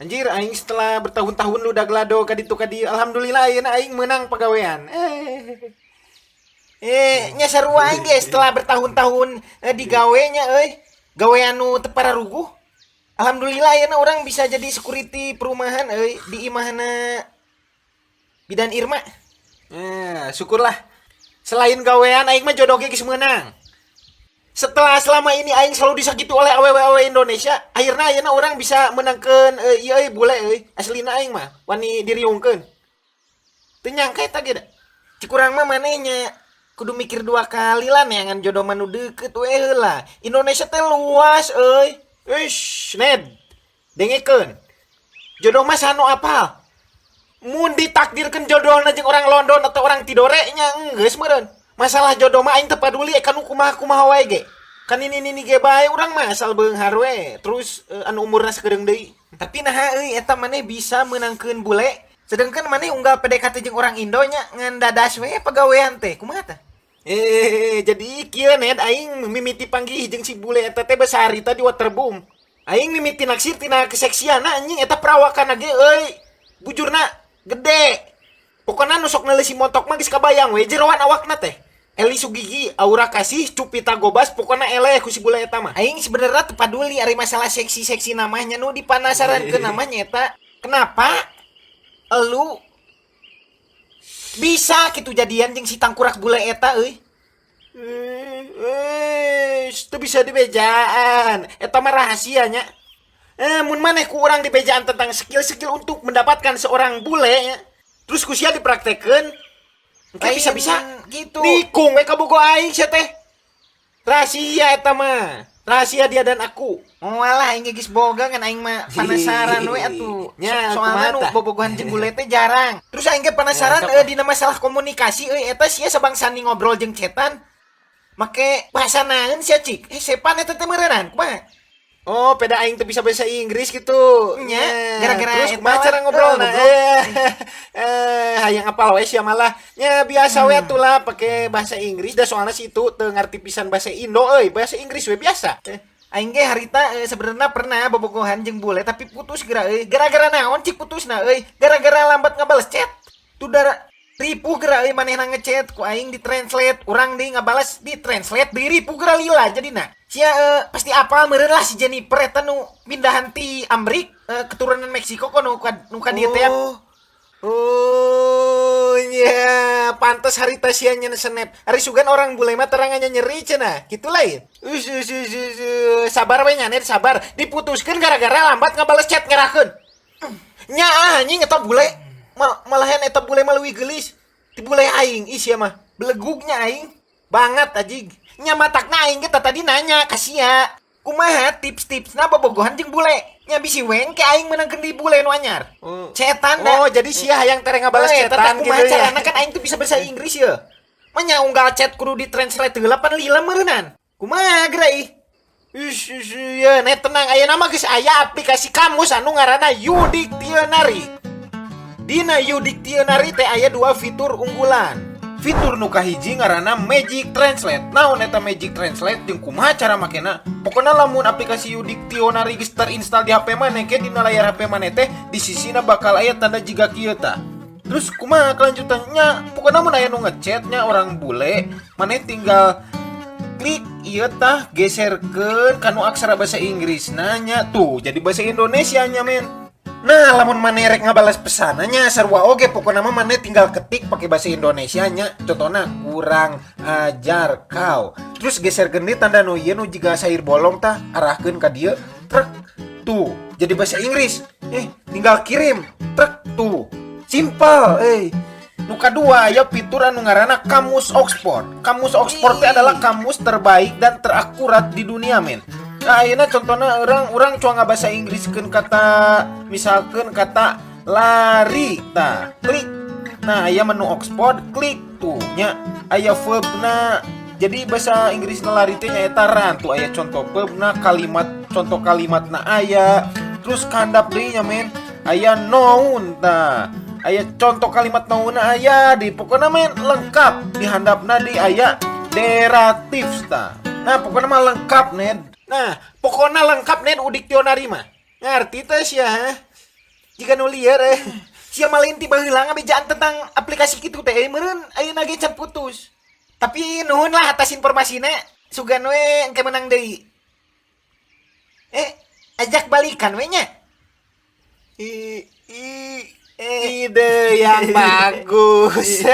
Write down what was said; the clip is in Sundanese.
Anjir, aing setelah bertahun-tahun ludag lado ka ditu ka dieu, alhamdulillah ayeuna aing menang pagawean. Nya sarua aing ge setelah bertahun-tahun digawe nya euy. Gawean nu teu pararuguh. Alhamdulillah ayeuna urang bisa jadi security perumahan euy di imahna Bidan Irma. Syukurlah. Selain gawean, aing mah jodoh ge geus meunang. Setelah selama ini aing selalu disakiti oleh awewe-awewe Indonesia, akhirnya ayeuna urang bisa menangkeun ieu euy, bule euy. Aslina aing mah wani diriungkeun. Teu nyangka eta ge da. Cik urang mah maneh nya kudu mikir dua kali lah neangan jodoh mah nu deukeut we heula. Indonesia teh luas euy. Uish, Ned. Dengekeun. Jodoh mah saha nu apal. Mun ditakdirkeun jodohna jeung orang London atau orang Tidore nya enggeus meureun. Masalah jodoh mah aing teu paduli kan kumaha-kumaha wae ge. Kan ini ge bae urang mah asal beunghar we. Terus anu umurna sakedeung deui. Tapi naha euy eta maneh bisa meunangkeun bule, sedangkan maneh unggal PDKT jeung orang Indo nya ngan dadas we pagawean teh. Kumaha tah? Jadi kieu, Ned, aing mimiti panggih jeung si bule eta teh basa harita di waterboom. Aing mimiti naksir tina keseksiana, anjing, eta perawakan ge euy. Bujurna gede. Pokoknya nu sok neuleusi montok mah geus kabayang we jeroan awakna teh. Eli Sugigi, Aura Kasih, Cupita Gobas, pokoknya eleh ku si bule eta mah. Aing sebenarnya teu paduli ari masalah seksi-seksi namanya, nu dipanasarankeun namanya eta kenapa elu bisa gitu jadian jeung si tangkurak bule eta euy. Itu bisa dibejaan. Eta mah rahasianya. Mun maneh ku urang dibejaan tentang skill-skill untuk mendapatkan seorang bule ya. Terus ku sia dipraktekeun. Engke Lain bisa-bisa gitu. Nikung we kabogoh aing sia teh. Rahasia eta mah. Rahasia dia dan aku. Moal lah, aing geus boga kan, aing mah penasaran we atuh. Nya, Soalna kumaha nu tah? Bobogohan jeung bule teh jarang. Terus aing ge penasaran Ya, sok. Dina masalah komunikasi euy, eta sia sabangsani ngobrol jeung chatan make bahasa naon sia, cik? Sepan eta teh meureunnan kumaha? Oh, peda aing teu bisa bahasa Inggris gitu. Nya, gara-gara terus eta kumaha cara ngobrol? Nah, goblok. Hayang apal we sia malah. Nya biasa we atuh lah pake bahasa Inggris da soalna si itu teu ngarti pisan bahasa Indo euy, bahasa Inggris we biasa. Aing ge harita sebenarnya pernah bobogohan jeung bule tapi putus geura euy. Gara-gara naon cik putusna euy? Gara-gara lambat ngabales chat. Tuh dara ripuh geura euy, manehna ngechat ku aing di translate, urang deui ngabales di translate deui, ripuh geura, lila jadina. Sia pasti apal meureun lah si Jennifer eta nu pindahan ti Amrik, keturunan Meksiko kok nu ka dieu teh. Oh, iya, pantes harita sia nyen snap. Ari sugan orang bule mah terangannya nyeri cenah. Kitu lain. Us, us, us, us, us. Sabar we nya, Ned, sabar. Diputuskeun gara-gara lambat ngabales chat, ngerakeun. Nya ah, anjing, eta bule. Malahan eta bule mah leuwih geulis. Ti bule aing, ih sia mah. Belegugnya aing. Banget anjing. Nya matakna aing ge tadi nanya ka sia. Kumaha tips-tipsna bobogohan jeung bule? Nya bisi we engke aing meunangkeun di bule nu anyar. Oh. Chatan da. Oh, jadi sia hayang tere ngabales Eh, eta chatan kumaha gitu ya. Carana kan aing tuh bisa bahasa Inggris ya. Manya unggal chat kudu di-translate heula pan lila meureunnan. Kumaha geura ih? Ush, ush, ya, Ned, tenang, ayeuna mah geus aya aplikasi kamus anu ngaranna Udictionary. Dina Udictionary teh aya dua fitur unggulan. Fitur nu kahiji ngaranna Magic Translate. Naon eta Magic Translate jeung kumaha cara makena? Pokona lamun aplikasi Udictionary geus terinstall di HP maneh ke dina layar HP maneh teh di sisina bakal aya tanda jiga kieu tah. Terus kumaha kelanjutannya? Pokona mun aya nu ngechatnya orang bule, maneh tinggal klik ieu tah, geserkeun kanu aksara bahasa Inggris nanya tuh jadi bahasa Indonesia nya, men. Nah, lamun maneh rek ngabalas pesanannya sarua oge, pokoknya mah maneh tinggal ketik pakai bahasa Indonesia nya, contohnya "kurang ajar kau", terus geserkeun deui tanda nu ieu nu jiga sayur bolong tah, arahkeun ka dieu, trek, tuh jadi bahasa Inggris, tinggal kirim, trek, tuh simple. Nu kadua ya fitur anu ngaranna Kamus Oxford. Kamus Oxford teh adalah kamus terbaik dan terakurat di dunia, men. Nah, ayeuna contohnya urang urang coba ngabahasa Inggriskeun kata, misalkan kata lari tah, klik. Nah, aya menu Oxford, klik tuh nya aya verbna. Jadi bahasa Inggris lari teh nyaeta run. Tuh aya contoh verbna, kalimat, contoh kalimatna aya. Terus kandap deui nya, men, aya noun tah. Aya contoh kalimat noun aya di, pokoknya men lengkap di handapna di aya derivatif tah. Nah, pokoknya mah lengkap, Ned. Nah, pokoknya lengkap, Ned, Udictionary mah. Ngerti teh sia, ha? Jiga nu lieur eh. Sia mah lain ti baheula ngabejaan tentang aplikasi kitu teh euy, meureun ayeuna ge can putus. Tapi nuhun lah atas informasina, sugan we engke menang deui. Eh, ajak balikan we nya. I, i, ide yang bagus.